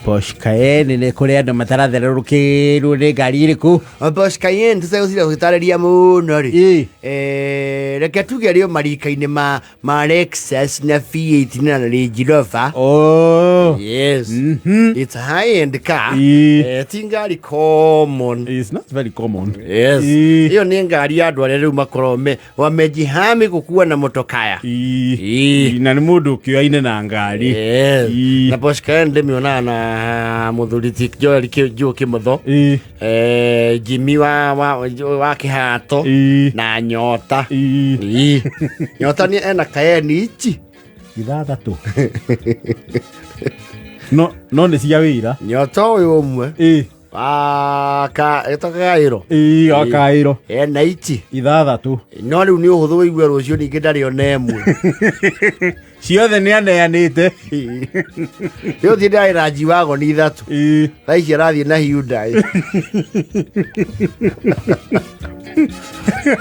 Porsche Cayenne nĩ kũrĩ andũ mataratherũrũkĩrwo nĩ ngari ĩrĩkũ? Porsche Cayenne tũtegũcinda gũgĩtarĩria mũno rĩ. Ĩ. Reke tuge rĩo marika-inĩ ma Lexus na V8 na Range Rover. Oh. Yes. It's a high-end car. Ĩ. Ti ngari common. It's not very common. Yes. Ĩ. Ĩyo nĩ ngari ya andũ arĩa rĩu makoragwo wamejihami gũkua na motokaya. Ĩ. Ĩ. Na nĩ mũndũ ũkĩoyaine na ngari. Yes. Ĩ. Na Porsche Cayenne ndĩmĩonaga na mũthuri ti Joel Joe Kĩmotho. Ĩ. Jimmy wa Kĩhato. Ĩ. Na Nyota. Ĩ. Ĩ. Nyota nĩ ena Cayenne ici. 6. No nĩ cia wĩra. Nyota ũyũ ũmwe. Ĩ. Wa ka ĩtagwo Kaĩro. Ĩ, wa Kaĩro. Ena ici. 6. No rĩu nĩ ũhũthũ wĩigue rũciũ ningĩ ndarĩ ona ĩmwe. Ciothe nĩ aneanĩte. Rĩu thiĩ ndarĩ na G-Wagon 3. Ĩ. Thaa ici arathiĩ na Hyundai.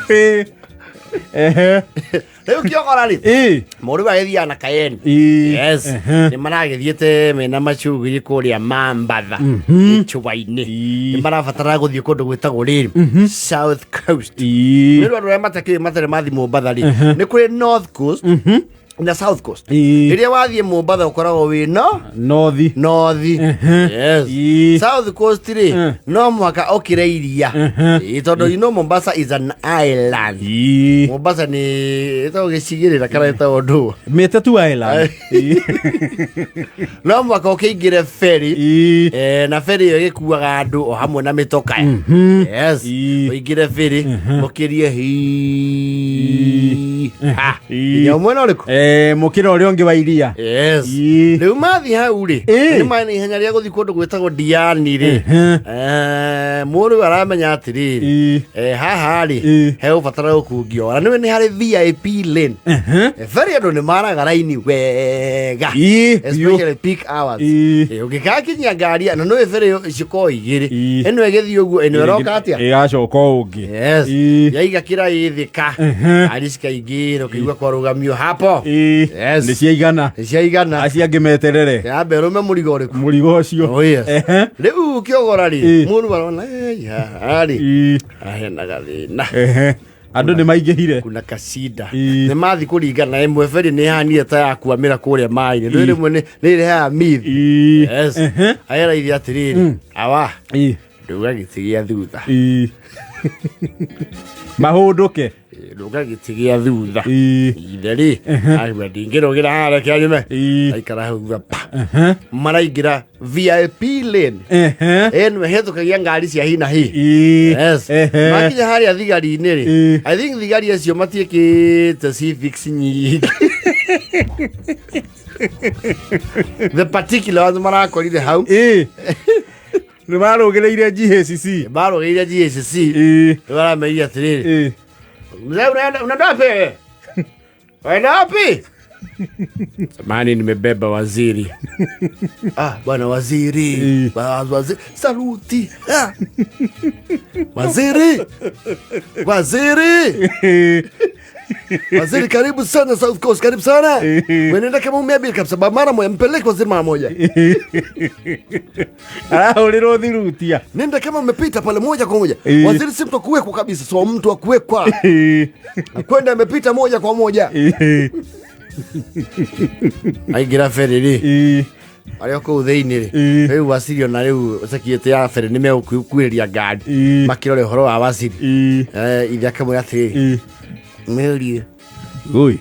Ĩ. Ehe. Rĩu kĩogora rĩ. Ĩ. Mũrũ agĩthiaga na Cayenne. Ĩ. Yes. Ehe. Nĩ maragĩthiĩte mena macugiri kũrĩa Mambatha. Gĩchũa-inĩ. Ĩ. Nĩ marabatara gũthiĩ kũndũ gwĩtagwo rĩrĩ South Coast. Ĩ. Nĩ andũ arĩa matakĩũĩ matarĩ mathiĩ Mombatha rĩ. Nĩ kũrĩ North Coast na South Coast. Ĩ. Rĩrĩa wathiĩ Mombatha ũkoragwo wĩ no North. North. Yes. Ĩ. South Coast rĩ no mũhaka ũkĩre iria. Ĩ, tondũ you know Mombasa is an island. Ĩ. Mombasa nĩ ĩtagwo gĩcigĩrĩra kana ĩtagwo ndũ. Mĩte tu island. Ĩ. No mũhaka ũkĩingĩre ferry. Ĩ. Na ferry ĩyo ĩgĩkuaga andũ o hamwe na mĩtoka. Yes. Ĩ. Ũingĩre ferry mũkĩrie hi. Ha. Ĩ. Nginya mwena ũrĩkũ? Mũkĩra ũrĩa ũngĩ wa iria. Yes. Ĩ. Rĩu mathiĩ hau rĩ, Ĩ. nĩ marĩ na ihenya rĩa gũthiĩ kũndũ gwĩtagwo Diani rĩ. Mũrũ aramenya atĩrĩrĩ, Ĩ. haha rĩ, Ĩ. hegũbatara gũkungio. Na nĩwe nĩ harĩ VIP lane. Ferry andũ nĩ maraga raini wega. Ĩ. Especially peak hours. Ĩ. Ũngĩgakinyia ngari na nĩũĩ ferry cikoragwo igĩrĩ. Ĩ. Ĩno ĩgĩthiĩ ũguo, ĩno ĩroka atĩa? Ĩgacoka o ũngĩ. Yes. Ĩ. Yaiga kĩra ĩthĩka. Ngari cikaingĩra ũkĩigua kwarũgamio hapo. Ĩ. Yes. Nĩ ciaigana. Nĩ ciaigana. Acio angĩ meterere. Yambe ĩrũme mũrigo ũrĩkũ? Mũrigo ũcio. Oh, yes. Ehe. Rĩu kĩogora rĩ, Ĩ. mũndũ arona "Ei, haha rĩ, Ĩ. hena gathĩna." Ehe. Andũ nĩ maingĩhire. Kuna kasida. Ĩ. Nĩ mathiĩ kũringana ĩmwe ferry nĩ ĩhanire ta ya kuamĩra kũrĩa maĩ-inĩ. Ndũĩ rĩmwe nĩ ĩrehaga mithi. Ĩ. Yes. Ehe. Arera ithe atĩrĩrĩ, awa, Ĩ. ndũga gĩtĩ gĩa thutha. Ĩ. Mahũndũke. Ndũga gĩtĩ gĩa thutha. Ĩ. Ithe rĩ, aigua ndingĩrũgĩra haha reke anyume. Ĩ. Aikara hau thutha pa. Maraingĩra VIP lane. Ehe. Ĩno ĩhĩtũkagia ngari cia hi na hi. Ĩ. Yes. Ehe. Makinya harĩa thigari-inĩ rĩ. Ĩ. I think thigari acio matiĩkĩte civics nyingĩ. The particular ones marakorire hau. Ĩ. Nĩ marũgĩrĩire GHC. Marũgĩrĩire GHC. Ĩ. Rĩu arameria atĩrĩrĩ. Ĩ. Mzee unaenda wapi wewe? Unaenda wapi? Samahani nimebeba waziri. Ah, bwana waziri. Bwana waziri. Saluti. Ah. Waziri. Waziri. Waziri karibu sana South Coast, karibu sana. Wewe kama umeabiri kabisa. Ba mara moja mpeleke waziri mara moja. Arahũrĩrwo thirutia. Nenda kama umepita pale moja kwa moja. Waziri si mtu wa kuwekwa kabisa, so mtu wa kuwekwa. Na kwenda amepita moja kwa moja. Aingĩra ferry rĩ. Arĩa kũu thĩinĩ rĩ. Rĩu waziri ona rĩu security ya ferry nĩ megũkuĩrĩria ngari. Makĩrore ũhoro wa waziri. Ithe akĩmwĩra atĩrĩrĩ. Mĩũrie. Oi.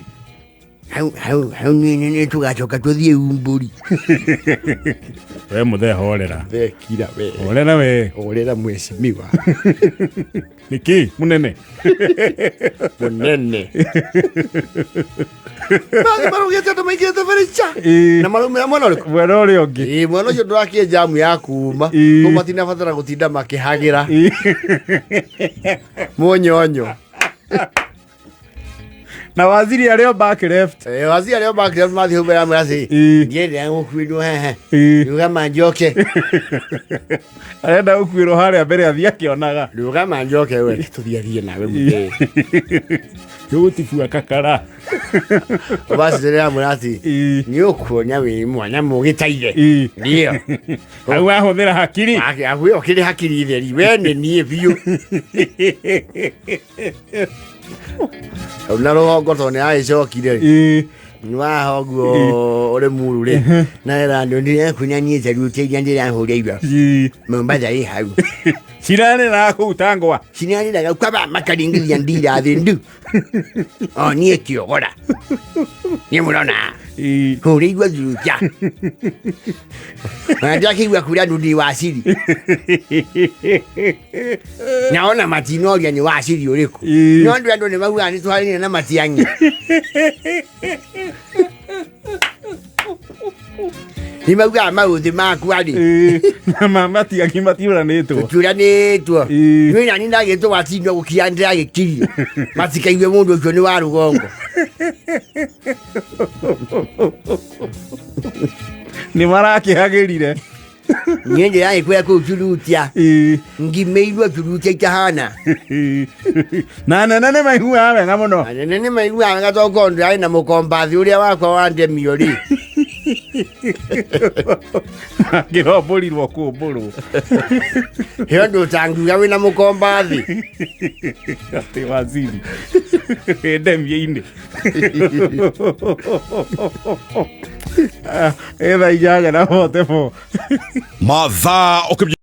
Hau, hau, hau nĩ, nĩ, nĩ tũgacoka tũthiĩ umbũri. We mũthee horera. Thekira we. Horera we. Horera mheshimiwa. Nĩkĩ mũnene? Mũnene. Mathi marugĩte andũ maingĩrĩte furniture. Na maraumĩra mwena ũrĩkũ? Mwena ũrĩa ũngĩ. Ĩ, mwena ũcio ndũrakĩe jamu ya kuma. Kũu matinabatara gũtinda makĩhagĩra. Mũnyonyo. Na waziri arĩ o back left. Waziri arĩa makire mathiĩ hau mbere amwĩra atĩrĩ, ndienda gũkuĩrwo haha, rũgama njoke. Arenda gũkuĩrwo harĩa mbere athiĩ akĩonaga. Rũgama njoke, we tũthiĩ nawe mũthee. Gũtibua kakara. Waziri amwĩra atĩ nĩ ũkuona wĩ mwana mũgĩtaire. Ndio. Hau ahũthĩra hakiri. Ahuĩ ũkĩrĩ hakiri theri, we nĩ niĩ biũ. Hau na rũgongo tondũ nĩ agĩcokire nĩ waha ũguo ũrĩ muru rĩ na era andũ ndĩrakunyanĩte ruta iria ndĩrahũrĩirwo Mombatha ĩ hau. Cirarĩraga kũu ta ngwa. Cinarĩraga kwaba makaringithia ndira thĩ ndu o niĩ kĩogora niĩ mũrona hũrĩirwo thuruta ona ndakĩigua kura ndu ndĩ waciri na ona matinoria nĩ waciri ũrĩkũ. No andũ nĩ maugaga nĩ twarĩire na Matiang'i, nĩ maugaga maũthĩ makwa rĩ. Na Matiang'i matiũranĩtwo. Tũtiũranĩtwo. Niĩ nani ndagĩtwo watinda gũkira, ndĩragĩkirie matikaigue mũndũ ũcio nĩ wa rũgongo. Nĩ marakĩhagĩrire. Niĩ ndĩragĩkwĩra kũu Churutia ngimĩirwo Churutia itahana. Na nene nĩ maiguaga wega mũno. Anene nĩ maiguaga wega tondũ ndĩrarĩ na mũkombathi ũrĩa wakwa wa ndemio rĩ. Mangĩrombũrirwo kũmbũrwo. He ũndũ ũtangiuga wĩna mũkombathi. Atĩ waziri wĩ ndemia-inĩ. Ĩ thaa 8:44. Mathaa ũkĩmenya.